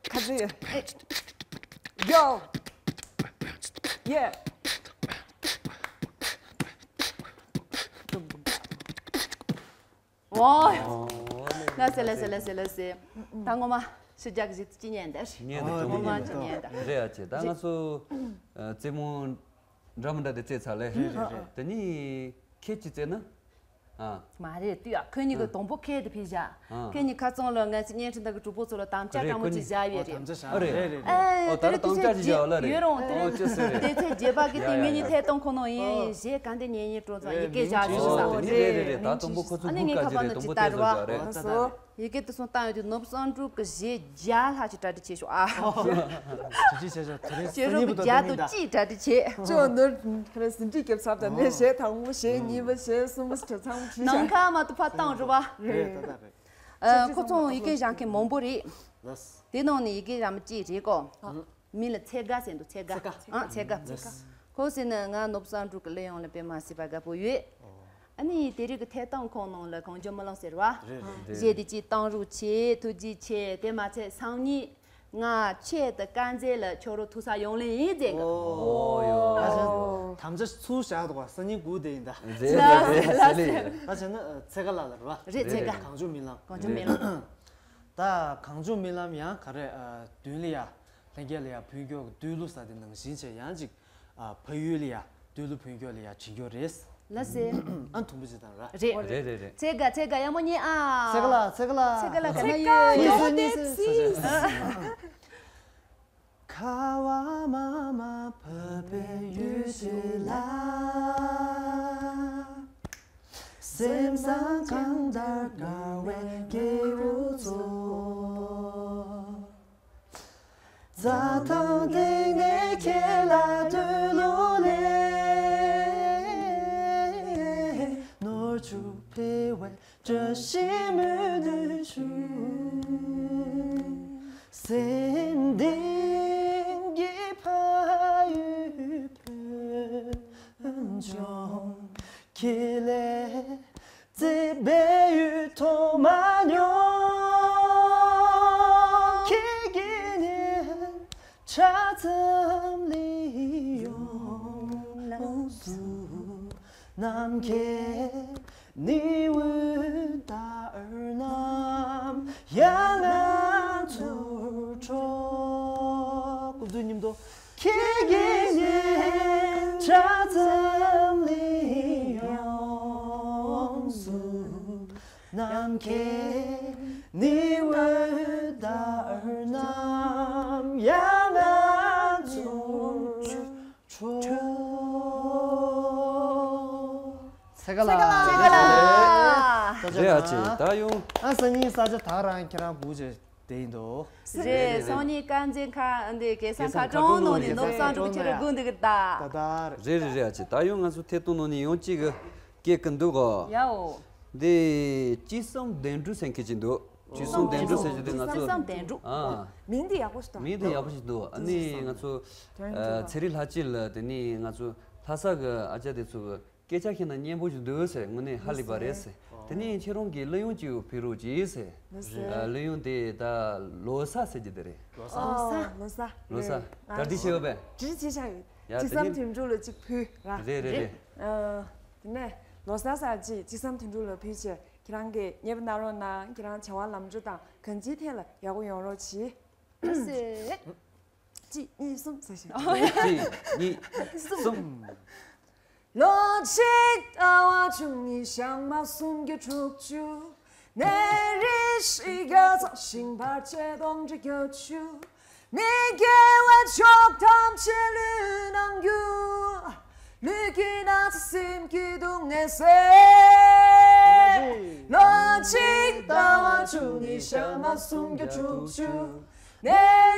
ཁ་ཚི་ཡ། Yo. Yeah. ཨོ། ལ་སེ་ལ་སེ་ལ་སེ་ལ་སེ། ད་ངོ་མ་ཞི་རྒྱག་གི་ཅི་ཉན་དར། ཉན་དར། ངོ་མ་ཅི་ཉན་དར། རེད་ཨ་ཅེ། ད་ང་ཚོ་རྩེད་མོ་འདྲ་མི་འདྲ་དེ་རྩེད་ཚར་ལེ། དེ་ནི་ཁྱེད་ཀྱིས་རྩེད་ན། ཨ། མ་རེད་ལྟོས་ཨ། ཁོ་གཉིས་ཀྱི་དང་པོ་ཁྱེད་དེ་ཕེབས་བཞག་ཨ། ཁྱེད་གཉིས་ཁ་ཚང་ལ་ང་ཚོ་བརྙན་འཕྲིན་དག་གི་གྲོགས་པོ་ཚོ་ལ་དམ་བཅའ་དྲང་མོ་ཅིག་བཞག་ཡོད་རེད། ཨ་རེད། ཨོ་ད་ར་དམ་བཅའ་ཅིག་བཞག་ལ་རེད། ཡོད་རུང་དེ་རིང་དེ་ཚེ་རྗེས་དཔག་གི་དེ་ངེད་གཉིས་ཐད་གཏོང་ཁོ་ནོ་ཡིན་ཞེས་གང་དེ་ཉན་ཉན་སྤྲོ་ཚང་ཡི་གེ་བཞག་ཞུ་ས་རེད། རེད་རེད་རེད། ད་དང་པོ་ཁོ་ཚོ་ཨ་ནི་ངས་ཁ་པར་ནང་ཅིག་ལྟ་རུ་བ། ཡི་གེ་དེ་སོང་བཏང་ཡོད་དུས་ནོར་བུ་བསམ་གྲུབ་ཀྱི་གཞས་བརྒྱ་ལྷག་ཅིག་གྲ་སྒྲིག་བྱས་ཤོག་ཨ། ཞེ་དྲག་བྱས་ཤོག་དེ་རིང་ཁྱེད་རང་གི་བརྒྱ་དང་གཅིག་གྲ་སྒྲིག་བྱས། ཅོ་ནོར་ཁ་རེ་ཟིན་བྲིས་རྒྱབ་ཚར་དང་ནས་གཞས་དང་པོ་གཞས་གཉིས་པ་གཞས་གསུམ་པ་ཞེས་ཚང་མ་བྲིས་ཤག་ནང་ཁ་མ་གཏོགས་ཕར་བཏང་རུ་བ། རེད་ད་ད་རེད། ཁོ་ཚོ་ཡི་གེ་བཞག་མཁན་མང་པོ་རེད། དེ་ནང་ནས་ཡི་གེ་བཞག་མ་གཅིག་རེད་གོ། མིང་ལ་ཚེ་དགའ་ཟེར་འདུག་ཚེ་དགའ། ཚེ་དགའ། ཨང་ཚེ་དགའ། ཁོ་ཟེར་ན་ང་ནོར་བུ་བསམ་གྲུབ་ཀྱི་གླུ་དབྱངས་ལ་དཔེ་མ་སྲིད་པ་དགའ་པོ་ཡོད། ཨ་ནི་དེ་རིང་གི་ཐད་གཏོང་ཁང་ནང་ལ་གངས་ལྗོངས་རྨི་ལམ་ཟེར་བ། རེད་རེད། གཞས་དེ་ཅིག་བཏང་རོགས་བྱེད། ཐུགས་རྗེ་ཆེ། དེ་མ་ཚད་སང་ཉིན་ང་ཆེད་དུ་དཀར་མཛེས་ལ་ཁྱོད་རང་ཐུག་ས་ཡོང་ལེ་ཡིན་ཟེར་གི། ཨོ་ཡོ། དམ་བཅའ་ཚུར་བཞག་འདུག་བ། སང་ཉིན་སྒུག་བསྡད་ཡིན་ད། མཛེས་ལ་མཛེས་ལ་ཟེར། ད་བྱས་ན་ཚེ་དགའ་ལགས་ལ་རེད་བ། རེད་ཚེ་དགའ། གངས་ལྗོངས་རྨི་ལམ། གངས་ལྗོངས་རྨི་ལམ། ད་གངས་ལྗོངས་རྨི་ལམ་ཡང་ག་རེ་མདུན་ལ་ཡ། ལྷན་རྒྱས་ལ་ཡ་ཕུལ་མཁན་གྱི་བསྟོད་གླུ་ཟེར་དེ་ནང་བཞིན་བྱས་ཡང་ཅིག་ཨ་ཕ་ཡུལ་ལ་ཡ་བསྟོད་གླུ་ཕུལ་མཁན་ལ་ཡ་བྱིན་མཁན་རེད། ལགས་སེ། ཨ་དུམ་བུ་ཅིག་དང་ར། རེད། རེད་རེད་རེད། ཚེ་དགའ་ཚེ་དགའ་ཡག་མོ་ཉེ་ཨ། ཚེ་དགའ་ལ་ཚེ་དགའ་ལ་ག་ན་ཡོད། ཚེ་དགའ་ཡོད་དེ་ཚིག་ཁ་བ་མ་མ་བབས་པའི་ཡུལ་ཞིག་ལ། སེམས་བཟང་གང་ལྟར་དགའ་བའི་སྐྱེས་བུ་ཚོ། རྩྭ་ཐང་སྟེང་ནས་ཁྱེད་ལ་འདོད་བློ་ལས། ནོར་ཕྱུགས་འཕེལ་བའི་བཀྲ་ཤིས་སྨོན་འདུན་ཞུ། སེམས་གཏིང་གི་ཕ་ཡུལ་བོད་ལྗོངས། ཁྱེད་ལས་བརྩེ་བའི་ཡུལ་མཐོང་མ་མྱོང་། ཁྱེད་ཀྱི་སྙན་གྲགས་ཙམ་གླེང་ཡོང་དུས། ནམ་མཁའི་ནེའུ་ལྟར་རྣམ་གཡེང་ང་ཚོར་འཕྲོ། སྐུ་གཟུགས་མཉམ་དུ། ཁྱེད་ཀྱི་སྙན་གྲགས་ཙམ་གླེང་ཡོང་དུས། ནམ་མཁའི་ནེའུ་ལྟར་རྣམ་གཡེང་ང་ཚོར་འཕྲོ། ཚེ་ག་ལ། ཚེ་ག་ལ། རེད་ཨ་ཅེ། ད་ཡོང་། ཨ་སང་ཉིན་ས་ཆ་ད་རང་ཁྱེད་རང་བུ་ཅེ་དེ་ཡིན་འདུག་རེད། སང་ཉིན་དཀར་མཛེས་ཁ་འདི་གེ་སར་མཁར་གྲོང་ནང་ནས་ནོར་བཟང་འབྲུག་ཁྱེད་རང་སྒུག་འདུག་གི་ད། ད་ད་རེད། རེད་རེད་རེད་ཨ་ཅེ། ད་ཡོང་ང་ཚོ་ཐད་གཏོང་ནང་ནས་ཡོང་ཅིག་གི་སྐད་ཀྱི་འདུག་གོ། ཡའོ། འདི་ཅི་བསམ་དོན་འགྲུབ་ཟེར་མཁན་ཅིག་འདུག་ཅི་བསམ་དོན་འགྲུབ་ཟེར་གྱི་འདུག་ང་ཚོ་བསམ་དོན་འགྲུབ། ཨ། མིང་འདི་ཡག་པོ་ཞིག་འདུག་མིང་འདི་ཡག་པོ་ཞིག་འདུག་ཨ་ནི་ང་ཚོ་ཨ་ཚེ་རིང་ལྷ་སྐྱིད་ལ་དེ་ནི་ང་ཚོ་ལྷ་ས་གི་ཨ་ཅག་དེ་ཚོ་གི་སྐད་ཆ་བཤད་ན་སྙན་པོ་ཞིག་འདུག་ཟེར། དངོས་གནས་ཧ་ལས་པ་རེད་ཟེར། དེ་ནས་ཁྱེད་རང་གི་གླུ་དབྱངས་ཅིག་ཕུལ་རོགས་གྱིས་ཟེར། གླུ་དབྱངས། ཨ། གླུ་དབྱངས་དེ་ད་ལོ་གསར་ཟེར་གྱི་དེ་རེད། ལོ་གསར། ཨོ། ལོ་གསར། ལོ་གསར། ཨ། ག་འདྲ་བྱས་ཡོད་པས། འདྲི་བྱས་ཆགས་ཡོད། ཡ། ཅི་བསམ་དོན་འགྲུབ་ལ་ཅིག་ཕུལ་ར། རེད་རེད་རེད། ཨ། དེ་ནས་ལོ་གསར་གསར་ཅིག་ཅི་བསམ་དོན་འགྲུབ་ལ་ཕུལ་བྱས། ཁྱེད་རང་གིས་མཉེས་པོ་གནང་རོགས་གནང་། ཁྱེད་རང་བྱ་བ་ལམ་འགྲོ་དང་གང་ཅིའི་ཐད་ལ་ཡག་པོ་ཡོང་རོགས་གྱིས། ཟེར། གཅིག་གཉིས་གསུམ་ཟེར་ཞིག་གཅིག་གཉིས་གསུམ། ལོ་གཅིག་ཟླ་བ་བཅུ་གཉིས་ཞག་མ་སུམ་བརྒྱ་དྲུག་ཅུ། ནད་རིགས་བཞི་བརྒྱ་ཙམ། ཤིང་བར་ཆད་སྟོང་ཕྲག་བརྒྱད་ཅུ། མི་དགེ་བ་མཆོག་ཐམས་ཅད་ལུས་ནང་རྒྱུ། ལུས་ཀྱི་ན་ཚ་སེམས་ཀྱི་སྡུག་བསྔལ་ཟེར། ལོ་གཅིག་ཟླ་བ་བཅུ་གཉིས་ཞག་མ་སུམ་བརྒྱ་དྲུག་ཅུ། ནད་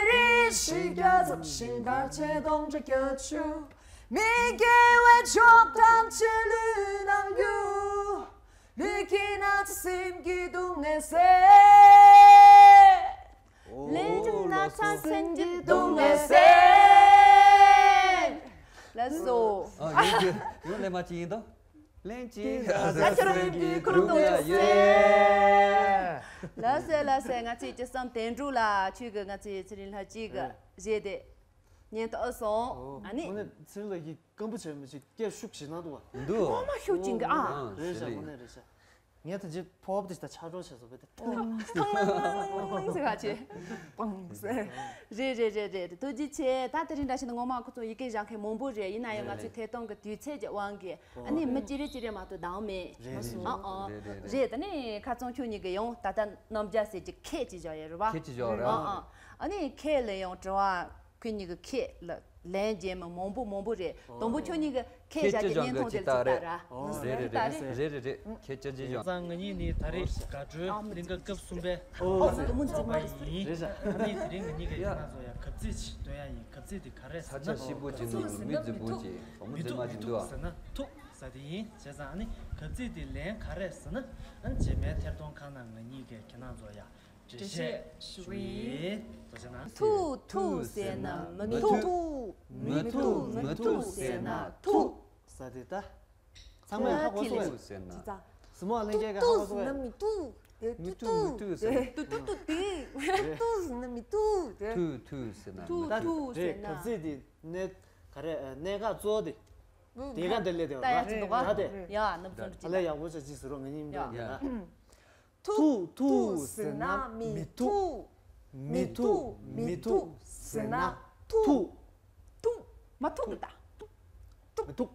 རིགས་བཞི་བརྒྱ་ཙམ། ཤིང་བར་ཆད་སྟོང་ཕྲག་བརྒྱད་ཅུ། མི་དགེ་བའི་ཕྱོགས་ཐམས་ཅད་ལུས་ནང་རྒྱུ། ལུས་ཀྱི་ན་ཚ་སེམས་ཀྱི་སྡུག་བསྔལ་ཟེར། ལུས་ཀྱི་ན་ཚ་སེམས་ཀྱི་སྡུག་བསྔལ་ཟེར། ལགས་སོ། ཨ། ཡོང་གི་ཡོང་ལེ་མ་ཅི་ཡིན་དོ། ལན་གཅིག་ང་ཚོ་རང་གི་ཁོ་རང་གཏོང་ཆོག་ཟེར། ལགས་སེ་ལགས་སེ། ང་ཚོའི་ཅི་བསམ་དོན་འགྲུབ་ལ་ཁྱོད་ཀྱི་ང་ཚོའི་ཚེ་རིང་ལྷ་སྐྱིད་ཀྱི་རྗེས་དེ་ཉན་དུ་ཨ་སོང་། ཨོ། ཨ་ནི། དངོས་གནས་ཚེ་རིང་ལྷ་སྐྱིད་སྐམ་པོ་བྱས་མི་ཅིག་སྐད་ཤུགས་ཞིག་གནང་འདུག་བ། འདུག་ངོ་མ་ཤུགས་ཅན་གྱི་ཨ། ཨ། རེད་ཤག་རེད། དངོས་གནས་རེད་ཤག་ངས་ད་ཅི་ཕོབ་དེ་ད་ཆགས་འགྲོ་བྱས་སོ་བེ་ད། ཐང་ཐང་ཟེར་ག་ཆེ། པང་ཟེར། རེད་རེད་རེད་རེད། ཐུགས་རྗེ་ཆེ། ད་དེ་རིང་འདྲ་ཞིག་ན་ངོ་མ་ཁོ་ཚོ་ཡི་གེ་བཞག་མཁན་མང་པོ་རེད། ཡིན་ན་ཡང་ང་ཚོའི་ཐད་གཏོང་གི་དུས་ཚོད་ཀྱི་དབང་གིས་ཨ་ནི་མི་ཅི་རེ་ཅི་རེ་མ་གཏོགས་འདང་མེད། རེད་རེད། ཨ་ཨ། རེད་རེད་རེད། རེད། ད་ནི་ཁ་ཚང་ཁྱོད་གཉིས་ཀྱིས་ཡང་ད་ལྟ་རྣམ་རྒྱལ་ཟེར་གྱི་ཁྱེད་ཅིག་བཞག་ཡོད་རེད་བ། ཁྱེད་ཅིག་བཞག་རེད། ཨ་ཨ། ཨ་ནི་ཁྱེད་ལ་ཡང་དྲི་བ། ཁྱོད་གཉིས་ཀྱི་ཁྱེད་ལ་ལན་རྒྱག་མི་མང་པོ་མང་པོ་རེད། དང་པོ་ཁྱོད་གཉིས་ཀྱི་ཁྱེད་བཞག་གི་བརྙན་ཐུང་དེ་ཅིག་ལྟ་ར། རེད་རེད་རེད། རེད་རེད་རེད། ཁྱེད་ཅི་ཅི་ཡོང་། ཙང་ང་གཉིས་ནི་ད་རེས་དགའ་སྤྲོའི་གླིང་ག་སྐབས་གསུམ་པའི་ཨོ་ཚོགས་འདུ་ཚོགས་པ་ཡིན། རེད་ཤག་ཨ་ནི་དེ་རིང་ང་གཉིས་ཀྱིས་ཁྱེད་རང་ཚོ་ཡ་གབ་ཚིག་ཅིག་སྟོན་ཡ་ཡིན། གབ་ཚིག་དེ་ག་རེ་ཟེར་ན། ས་ཆ་ཞིབ་པོ་ཅིག་ནང་མི་རྫི་པོ་ཅིག་བུ་མོ་མཛེས་མ་ཅིག་འདུག་ཨ། ཟེར་ན་ཐུག་ཟེར་དེ་ཡིན། བྱས་ཙང་ཨ་ནི་གབ་ཚིག་དེ་ལན་ག་རེ་ཟེར་ན། ཨ་ནི་རྗེས་མའི་ཐད་གཏོང་ཁང་ནང་ང་གཉིས་ཀྱིས་ཁྱེད་རང་ཚོ་ཡ། འགྲེལ་བཤད་ཞུ་གི་ཡིན། ཐུག་ཐུག་ཟེར་ན་མི་ཐུག་མི་ཐུག་མི་ཐུག་མི་ཐུག་ཟེར་ན་ཐུག་ས་དེ་ད། ཚང་མས་ཧ་གོ་སོང་ངས། ཟེར་ན། ཐུག་ཐུག་ཟེར་ན་མི་ཐུག་མི་ཐུག་ཟེར། ཐུག་ཐུག་ཟེར་ན་མི་ཐུག་ཟེར་ན། ཐུག་ཐུག་ཟེར་ན་མི་ཐུག་ཐུག་ཐུག་ཟེར་ན་མི་ཐུག་ཐུག་ཟེར་ན། གབ་ཚིག་དེ་གནད་ག་རེ་གནད་འགག་གཙོ་བོ་དེ། དེ་ག་འདི་ལས་དེ་བ་ད་ཡ་ཅི་འདུག་ག་ད་དེ། ཡ་ནུབ་སོང་ཅི་ཨ་ལས་ཡག་པོ་ཆ་ཅི་ཟེར་རོ་ང་གཉིས་མི་འདུག་ཡ། ཐུག་ཐུག་ཟེར་ན་མི་ཐུག་མི་ཐུག་མི་ཐུག་ཟེར་ན་ཐུག་ཐུག་མ་ཐུག་གི་ད། མི་ཐུག་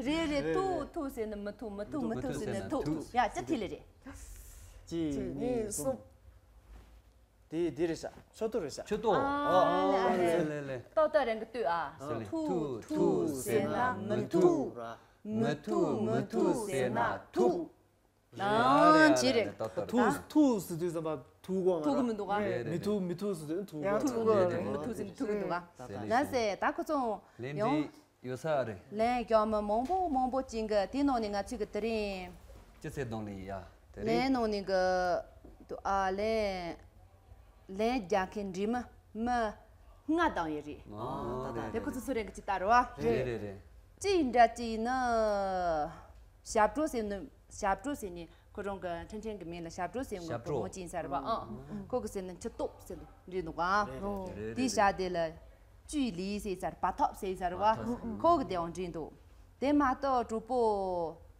རེད་རེད། ཐུག་ཐུག་ཟེར་ན་མི་ཐུག་མི་ཐུག་མི་ཐུག་ཟེར་ན་ཐུག་ཡ་ཅི་ཐི་ལེ་རེད། གཅིག་གཉིས་གསུམ། དེ་དེ་རེད་ཤག་ཆོ་ཏོ་རེད་ཤག་ཆོ་ཏོ། ཨ་ཨ་ཨ་ལེ་ཨ་ལེ། ལེ་ལེ། ཏོག་ཏོ་རང་གི་ལྟོས་ཨ། ཟེར་ལེ། ཐུག་ཐུག་ཟེར་ན་མི་ཐུག་མི་ཐུག་མི་ཐུག་ཟེར་ན་ཐུག་ཨ་ཅི་རེད། ཐུག་ཐུག་ཟེར་དུས་ཙམ་པ་ཐུག་གོ་མ་ཐུག་གི་མི་འདུག་ག་རེད་རེད། མི་ཐུག་མི་ཐུག་ཟེར་དུས་ཐུག་ཡང་གོ་ཐུག་གོ་རེད་རེད། མི་ཐུག་ཟེར་ཐུག་གི་འདུག་ག་ལ་ཟེ་ད་ཁོ་ཚོ་ལན་ཡོང་འདྲི་ཡོད་ས་རེད། ལན་རྒྱག་མི་མང་པོ་མང་པོ་ཅིག་གི་དེ་ནང་ནས་ང་ཚོས་གི་དེ་རིང་སྤྱི་ཚེ་གདོང་ལེན་ཡ་དེ་རིང་ལན་ནང་ནས་གི་དུ་ཨ་ལན་ལན་རྒྱག་མཁན་འདྲི་མི་མི་ལྔ་བདམས་ཡོད་རེད། ཨ་ད་ད་དེ་ཁོ་ཚོ་སུ་རེད་གི་ཅི་ལྟར་བ་རེད་རེད་རེད། ཅི་ཡིན་འདྲ་ཅི་ཡིན་ན་ཞབས་བྲོ་ཟེར་ནི་ཞབས་བྲོ་ཟེར་ནི་ཁོ་རང་གི་ཁྲིན་ཁྲིན་གི་མིང་ལ་ཞབས་བྲོ་ཟེར་ངོ་ཞབས་བྲོ་གོ་ཅི་ཡིན་ས་རེད་བ། ཨང་ཁོ་གི་ཟེར་ནི་ཆུ་ཏོབ་ཟེར་ནི་རེད་འདུག་ག་རེད་རེད་དེ་རེད། ཞག་དེ་ལ་ཅུས་ལི་ཟེར་ས་རེད། བ་ཐོབ་ཟེར་ས་རེད་བ། བ་ཐོབ་ཟེར་ཁོ་གི་དེའང་འདྲི་འདུག་དེ་མ་གཏོགས་གྲོགས་པོ་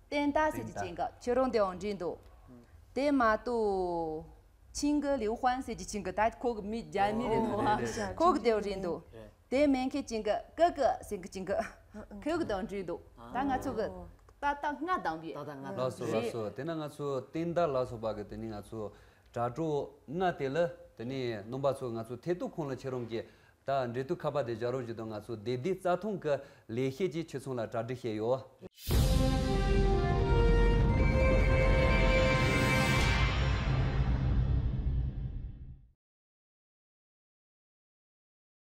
ཏན་ཏ་ཟེར་གྱི་ཅན་གི་ཁྱོད་རང་དེའང་འདྲི་འདུག་དེ་མ་གཏོགས། ཆིང་གི་ལིའུ་ཧུན་ཟེར་གྱི་ཆིང་གི་ད་ཁོ་གི་མི་རྒྱ་མི་རེད་འདུག་བ། ཁོ་གི་དེའང་རེད་འདུག་དེ་མིན་ཁྱེད་ཆིང་གི་ཀི་ཀི་ཟེར་གྱི་ཆིང་གི་ཁོ་གི་དེའང་རེད་འདུག་ད་ང་ཚོ་གི་ཏག་ཏག་ལྔ་བདམས་གི་ཏག་ཏག་ལྔ་ལགས་སོ་ལགས་རེད། སོ། དེ་ན་ང་ཚོ་བསྟན་བདག་ལ་སོགས་པ་གི་དེ་ནི་ང་ཚོ་དྲ་གྲོགས་ལྔ་དེ་ལ་དེ་ནི་རྣམ་པ་ཚོ་ང་ཚོ་ཐད་གཏོང་ཁང་ལ་ཁྱེད་རང་གི་ད་འབྲེལ་གཏུག་ཁ་པར་དེ་སྦྱར་རོགས་ཞུ་དང་། ང་ཚོ་བདེ་བདེ་རྩ་ཐང་གི་ལས་བྱེད་ཀྱིས་ཁྱེད་ཚོ་ལ་གྲ་སྒྲིག་བྱས་ཡོད།